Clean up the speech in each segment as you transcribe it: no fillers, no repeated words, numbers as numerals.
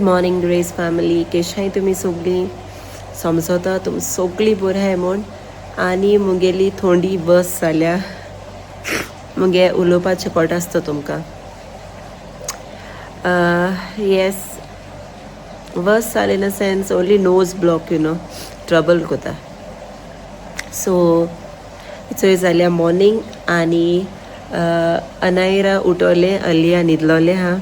Morning grace family, केशाय तुमी सगळीं? समजता तुमी सगळीं बरी आहाय म्हूण. आनी मुगेली थोंडी बस जाल्या, मुगे उलोवपाचें कोट आसता तुमकां. येस, वर्स जालें in a sense, only nose block, trouble कोता. सो चोय जाल्या मॉर्निंग आनी अनायरा उठवलें, अलिया न्हिदलोलें आहा.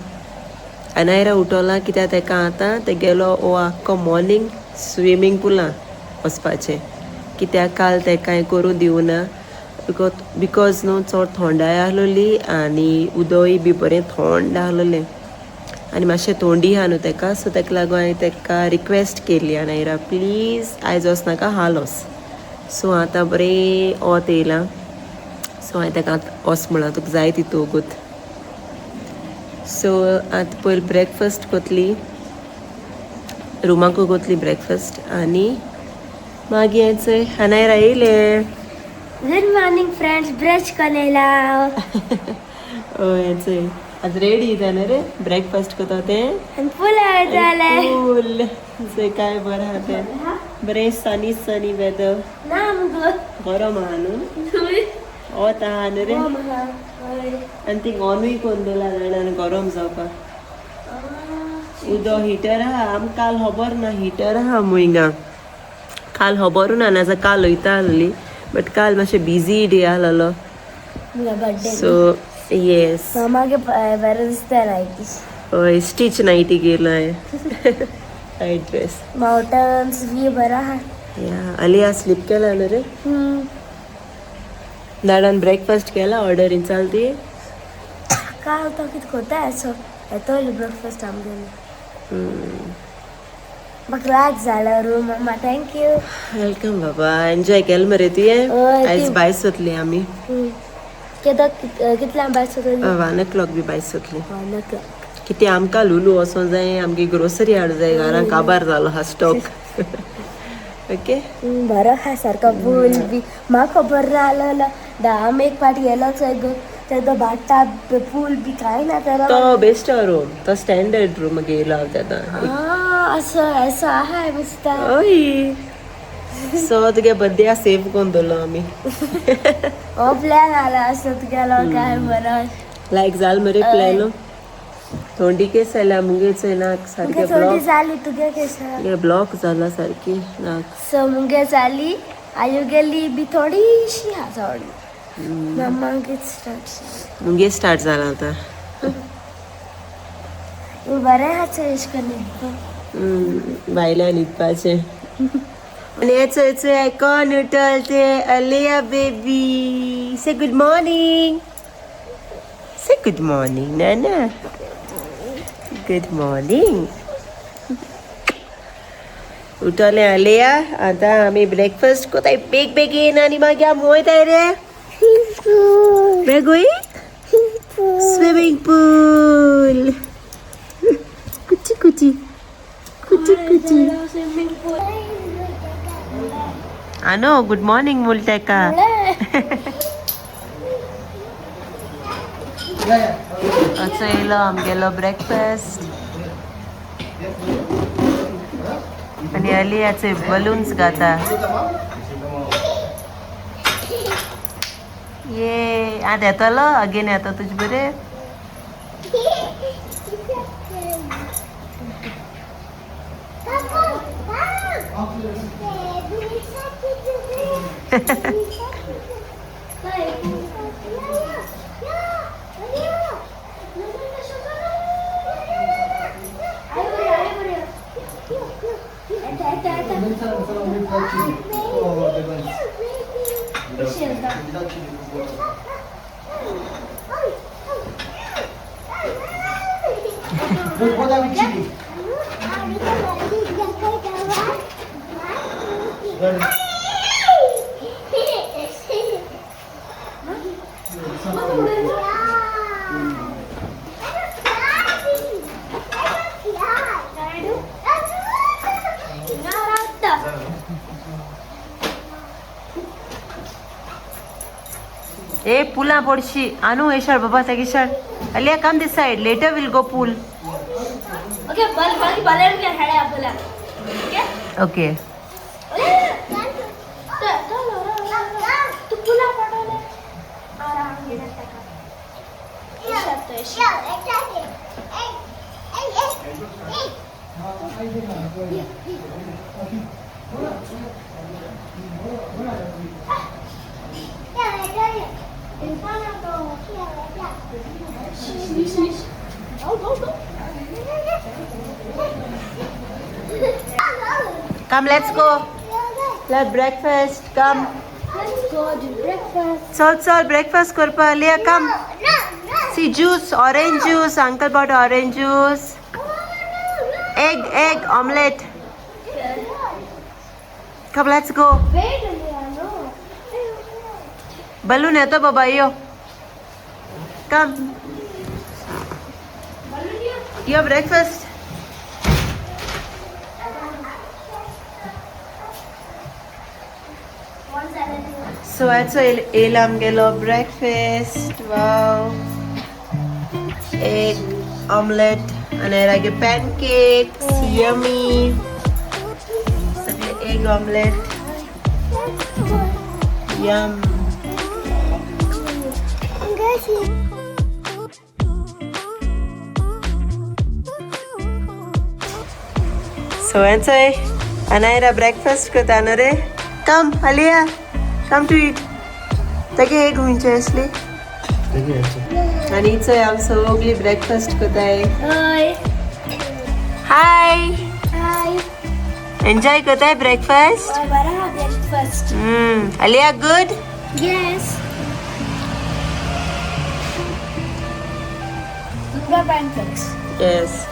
अनायरा उठवलां कित्याक तेका आतां तेगेलो हो आख्खो मॉर्निंग स्विमींग पुलान वचपाचें, कित्याक काल तेका हांवें करूं दिवना, because न्हू चड थोंडाय आहलोली आनी उदोय बी बरें थोंड आहलोलें आनी मातशें थोंडी आहा न्हू तेका. सो तेका लागून हांवें तेका रिक्वेस्ट केली, अनायरा प्लीज आयज वचनाका, हाल वच. सो आतां बरें वत येयलां, सो हांवें तेका वच म्हळां, तुका जाय तितू वगत. सो आतां पयलीं ब्रेकफास्ट कोतली, रुमाकू कोतली ब्रेकफास्ट आनी मागीर चोय अनायरा येयलें. गुड मॉर्निंग फ्रेंड्स, ब्रश करेला. हय, चोय आतां रेडी जालें रे, ब्रेकफास्ट कोता तें. आणि फुल झालंय. फूल चोय काय बरें आहा तें, बरें सनी सनी वेदर. ना मुगो. गरम आहा न्हू, वत आहा न्हू रे. आनी ती ऑनूय कोन्न दवरला जाणा गरम जावपाक. उदो हिटर आहा, आमकां काल खबर ना हिटर आहा म्हूण हिंगा. काल खबरूय ना, नाजाल्यार काल वयता आहली, बट काल मातशें बिजी डे आहलोलो. बर्थडे. So yes. मामागे बरें दिसता नायटी. हय, स्टिच नायटी गेलो हांवें, नायट ड्रेस. माउंटन्स बी बरो आहा. या, अलिया स्लीप केला न्हू रे. दाडान ब्रेकफास्ट केला, ऑर्डर चलती. काल तो कितें कोता असो येतलो ब्रेकफास्ट आमगेलो. म्हाका लायक जालो रूम मामा, thank you. Welcome बाबा. एन्जॉय केलें मरे तुवें? हय. आयज भायर सोदली आमी. केदो कितल्यांक भायर सोदली? 1 o'clock बी भायर सोदली. 1 o'clock. कितें आमकां लुलू वचों जाय, आमगे ग्रोसरी हाडूं जाय, घरान काबार जालो हा स्टॉक. ओके. बरो आहा सारको पूल बी. म्हाका खबर ना आहलोलो, आमी एक पाट गेलो चोय गो, तेदो बाटा पूल बी कांय ना तर. तो बेस्ट रूम, तो स्टँडर्ड रूम गेलो हांव तेन्ना. असो असो आहा दिसता. हय, सो तुगे बर्थडे सेव करून दवरलो आमी. हो प्लॅन आला असो तुगेलो काय बरो. लायक जाल मरे प्लॅन? थोंडी केस जाल्या मुगे, चोय नाक मुगे सारकें थोडी ब्लॉक. जाली, तुगे केस? तुगे ब्लॉक जाला सारकी नाक. सो मुगे जाली, आयु गेली बी थोडीशी आहा थोडी, मामागेर स्टार्ट. मुगे स्टार्ट जाला आतां. बरें आहा चोय एश करून. भायल्यान न्हिदपाचें. आनी हें चोय चोय कोण उठल ते, अलिया baby. Say good morning, say good morning Nana, good morning. उठलें अलिया. आतां आमी ब्रेकफास्ट कोताय बेग बेगीन आनी मागीर आमी वयताय रे बेगोय स्विमींग पूल. कुची कुची कुची कुची. Swimming pool. आनो गुड मॉर्निंग बोल तेका. असो येयलो आमगेलो ब्रेकफास्ट आनी अलियाचे बलून्स घाता. ये आतां येतलो, अगेन येता तुजे बरे. ए पुला पडशी. आनू एशाळ बाबा, तेगे शाळ. Aliya, come this side, later will go pool. Okay, ball बाकी बॉलर के खेळ्या आपल्याला. ओके. ओके. तू पुला पडवले आराम घेणार टाका. Come, let's go. Let breakfast. Come. Let's go to breakfast. चल चल ब्रेकफास्ट करपा. Aliya, come. See, juice, orange juice. Uncle bought orange juice. Egg, egg omelette. Come, let's go. Wait, Aliya, no. Balloon येतो बाबा, यो. Come. Yo breakfast. So आजचो येयला आमगेलो breakfast. वाव, एग ऑमलेट आनी मागीर पॅनकेक्स. यमी. सगळे एग ऑमलेट. यम. सो हेंचोय अनायरा ब्रेकफास्ट करता न्हू रे. Come Aliya, come to eat. तागे एग खंयचे आसली आनी चोय आमी सगळी ब्रेकफास्ट करताय. Hi. हाय. Hi. Enjoy करताय ब्रेकफास्ट? बरा breakfast. Aliya, good? Yes. Durga pancakes. Yes.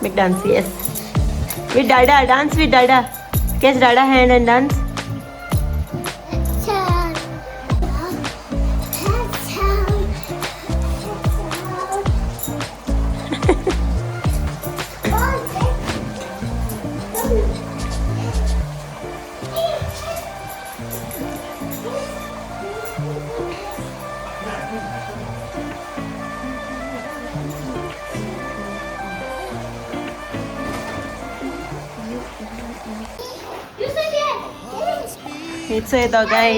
Make dance, yes. With Dada, dance with Dada. Catch Dada hand and dance. Hitch दोगांय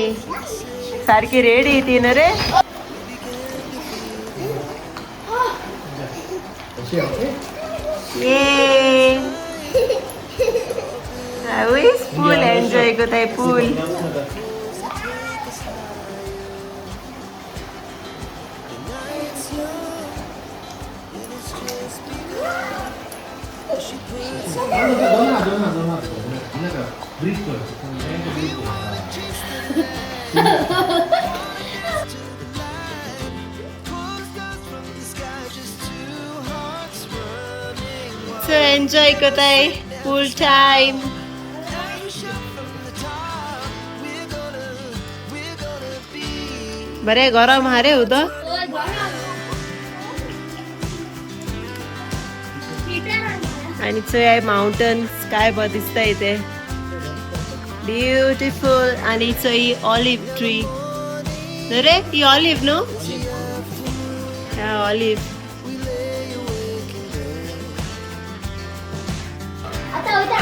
सारकी रेडी ती न्हू रे. ये पूल एन्जॉय करताय पूल. So enjoy करताय पूल टाइम. बरे गरम हा रे उदक. आणि चोय माउंटन्स काय बरें दिसता इथे. ब्युटिफूल. आणि चोय ऑलिव्ह ट्री न्हू रे. ही ऑलिव्ह न्हू? Olive.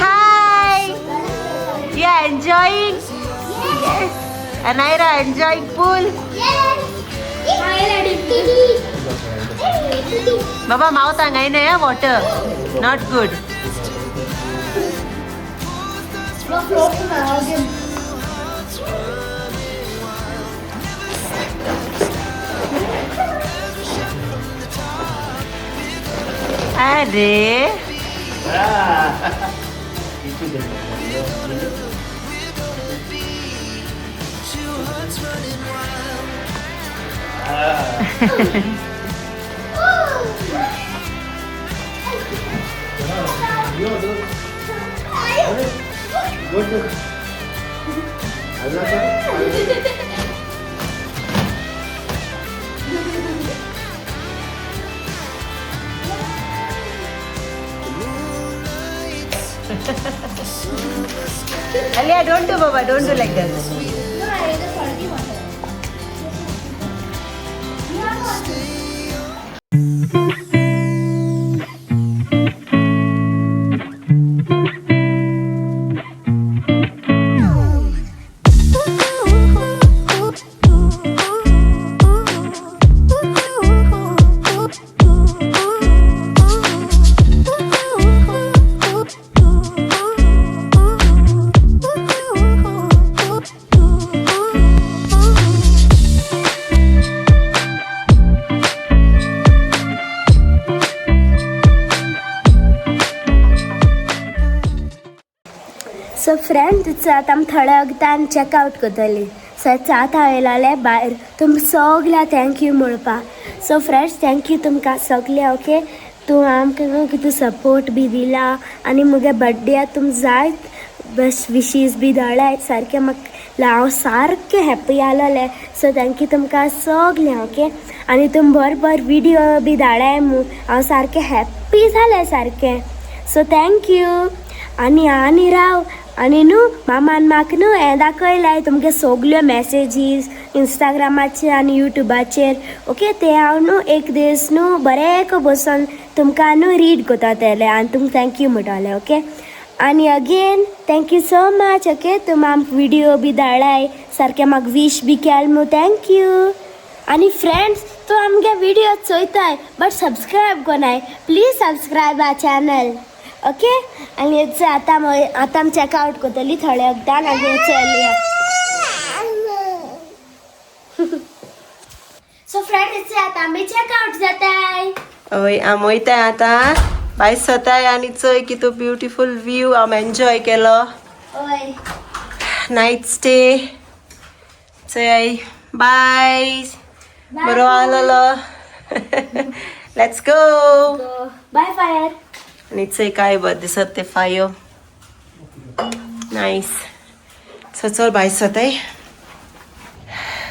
Hi. You are enjoying? Yes. Anaira enjoying pool? Baba, mouth हांगाय न्हय water. Not good. अरे Alia, don't do Baba, don't do like that. So friend आतां आमी थोड्या वखदान चॅकआवट करतली. सो आतां हांव येयलोलें भायर तुमकां सगळ्या thank you म्हणपाक. सो फ्रेंड्स thank you तुमकां सगळ्या, ओके. तूं आमकां न्हू कितें सपोर्ट बी दिला आनी मुगे बड्डे तुम जायत बेस्ट विशीस बी धाडलाय सारकें म्हाका हांव सारकें हॅप्पी आलोलें. सो thank you तुमकां सगळ्यां, ओके. आनी तुम बरें बरें विडियो बी धाडाय मू हांव सारकें हॅप्पी जालें सारकें. So thank you. आनी आनी राव आनी न्हू मामान म्हाका न्हू हें दाखयलाय तुमगे सगल्यो मॅसेजीस इंस्टाग्रामाचेर आनी युट्यूबाचेर, ओके. ते हांव न्हू एक दीस न्हू बरें बसून तुमकां न्हू रीड करतलें आनी तुमकां thank you म्हणटलें, ओके. आनी again thank you so much, okay. तुमी आमकां विडियो बी धाडाय सारकें म्हाका वीश बी केल मू, thank you. आनी फ्रेंड्स तूं आमगे विडियो चोयताय बट सबस्क्रायब कोनाय, please subscribe our channel, okay. आनी आतां आतां आमी चॅकआवट करतली थोड्या वखदान आनी चलया. सो फ्रेंड्स आतां आमी चॅकआवट जाताय. हय, आमी वयताय आतां भायर सरताय आनी चोय कितू ब्युटिफूल व्यू आमी एन्जॉय केलो. हय. नायट स्टे चोय. बाय, बरो आलोलो. Let's go. Bye fire. आनी चोय काय बरें दिसत ते फायो. नायस. सो चल भायर सरताय.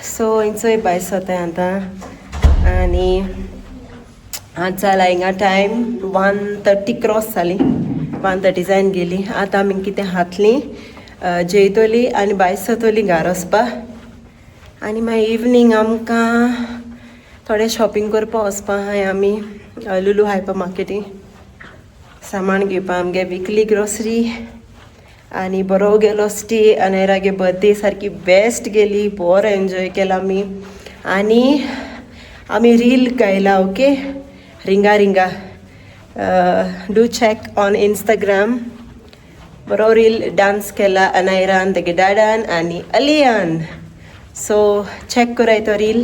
सो चोय भायर सरताय आतां आनी आतां जाला हिंगा टायम 1:30 क्रॉस जाली, 1:30 जायन गेली. आतां आमी कितें खातलीं, जेयतली आनी भायर सरतली घरा वचपा. आनी मागीर इवनींग आमकां थोडें शॉपिंग करपा वचपा आहाय आमी लुलू हायपर मार्केटी सामान घेवपा आमगे विकली ग्रोसरी. आनी बरो गेलो स्टे आनी रागे बर्थडे सारकी बेस्ट गेली, बरो एन्जॉय केला आमी. आनी आमी रील गायला, ओके, रिंगा रिंगा. Do check on Instagram. बरो रील डांस केला अनायरान, तेगे डाडान आनी अलियान. सो चॅक कराय तो रील.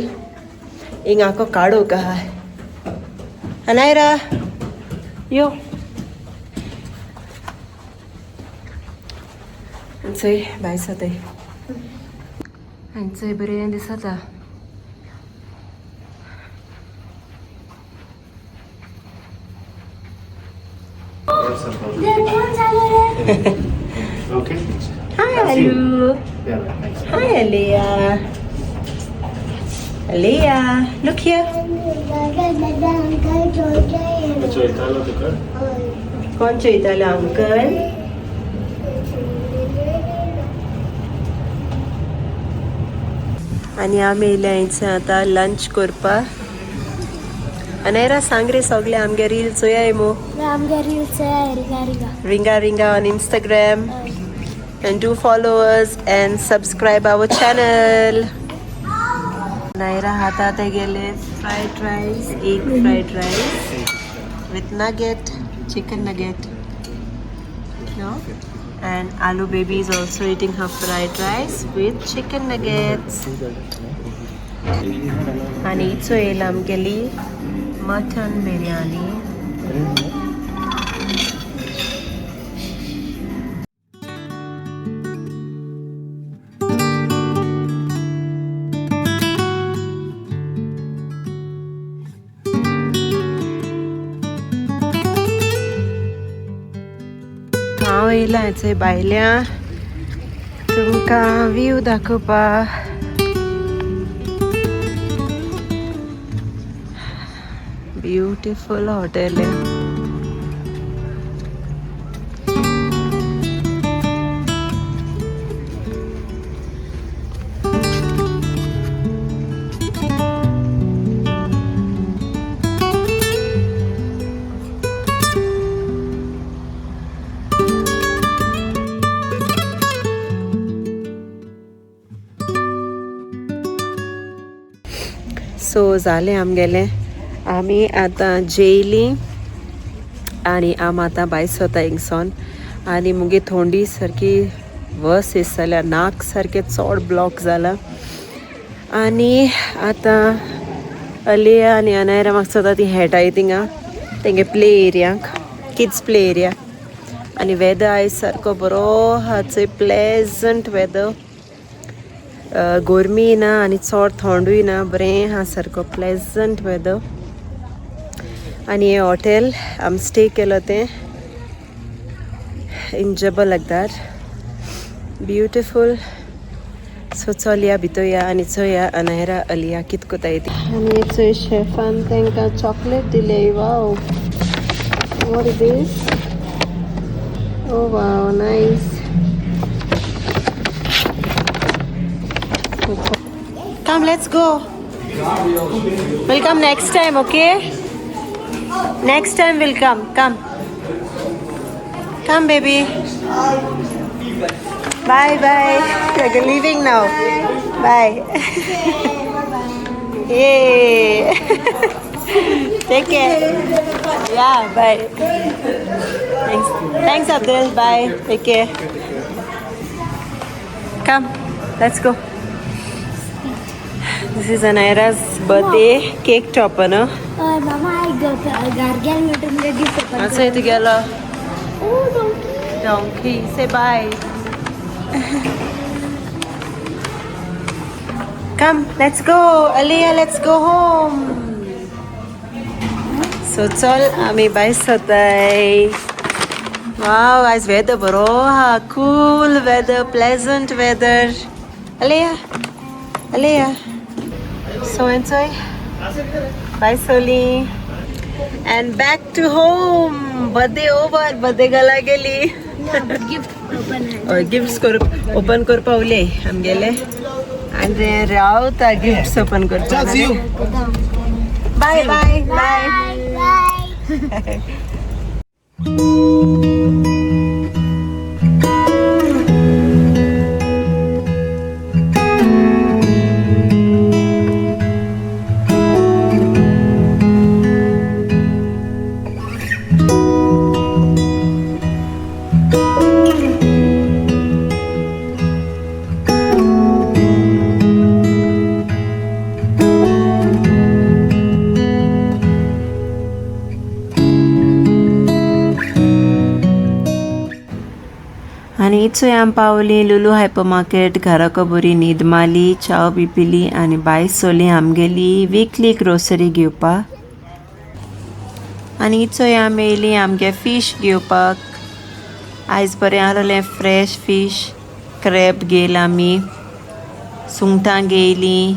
हिंगा को काडू का. अनायरा यो. चोय भायर सरताय आनी चोय बरें दिसता. कोण जालो रे? Okay. Hi, Alu. Yeah, thanks. Hi, Aliyah. Aliyah, look here. चोयतालो तुका. कोण चोयतालो अंकल? आनी आमी येयल्या हिंगसान आतां लंच करपाक. अनायरा सांग रे सगळे आमगे रील चोयाय मू. आमगे रील चोयाय रिंगा रिंगा. Ringa Ringa on Instagram, and do follow us and subscribe our channel. Naira हातात गेले फ्राईड राईस, एक fried rice with nugget, chicken nugget, no, and Alu baby is also eating her fried rice with chicken nuggets. आणि चोयल आमगेली mutton biryani. हांव येयलां चोय भायल्या तुमकां व्यू दाखोवपा. ब्युटिफूल हॉटेल आहे. सो जालें आमगेलें. आमी आतां जेयलीं आनी आम आतां भायर सरता हिंगसोन. आनी मुगे थोंडी सारकी वर्स दिस जाल्या, नाक सारकें चड ब्लॉक जाला. आनी आतां अलिया आनी अनायरा म्हाका सोदता ती खेळटाय थिंगा तेंगे प्ले एरियाक, किड्स प्ले एरिया. आनी वेदर आयज सारको बरो आहा चोय, प्लेजंट वेदर. गोरमी ना आनी चड थंडूय ना, बरें आहा सारको प्लेजंट वेदर. आनी हें हॉटेल आमी स्टे केलो तें इन जबल अकदार, ब्युटिफूल. सो चलया भितर या आनी चोया अनायरा अलिया कित कोताय ती. आनी चोय शेफान तांकां चॉकलेट दिले. Wow, what is this? Oh wow, nice. Come, let's go. We'll come next time, okay? Next time we'll come. Come. Come, baby. Bye bye. We're leaving now. Bye. Yay. Take care. Yeah, bye. Thanks. Thanks, Abdul. Bye. Take care. Come. Let's go. This is Anaira's birthday cake topper, no? हय मामा, गारग्याल म्हणटा तुमगे gift open. असं इथं गेलो. ओ donkey. Donkey, say bye. Come, let's go. Aliyah, let's go home. So चल आमी भायर सरताय. वाव, आयज वेदर बरो आहा, कूल वेदर, प्लेजंट वेदर. अलिया, अलिया, सो एन्जॉय. भायर सरली and back to home. Birthday over, birthday गला गेली. Gift open. गिफ्ट्स कर ओपन करपा उलय आमगेले आनी ते रावता गिफ्ट्स ओपन करपा. Bye bye bye. Bye. आनी इचोय आमी पावली लुलू हायपर मार्केट. घराको बरी न्हीद मारली, च्याव बी पिली आनी भायर सरली आमगेली विकली ग्रोसरी घेवपाक. आनी इचोय आमी येयली आमगे फीश घेवपाक. आयज बरें आहलें फ्रेश फीश, क्रॅब घेयला आमी, सुंगटां घेयलीं,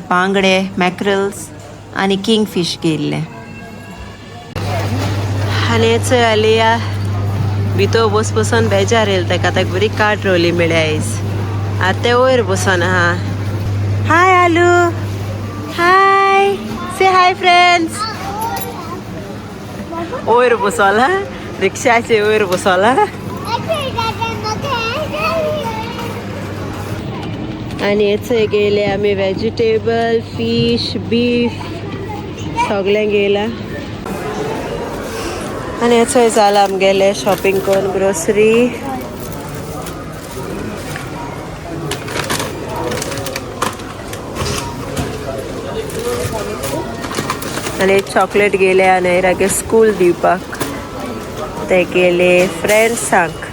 बांगडे मॅक्रल्स आनी किंग फीश घेयल्ले. आनी चोय आलिया भितर बस बसोन बेजार येयलो ताका, ताका बरी काट रोवली मेळ्ळी आयज. आतां तें वयर बसोन आहा. हाय आलू, हाय, से हाय फ्रेंड्स. वयर बसोला, रिक्षाचे वयर बसोला. आनी चोय गेले आमी वेजिटेबल, फीश, बीफ सगळें घेयला. आनी चोय जाला आमगेले शॉपिंग करून ग्रोसरी. आनी चॉकलेट गेले आनी स्कूल दिवपाक ते गेले फ्रेंड्सांक.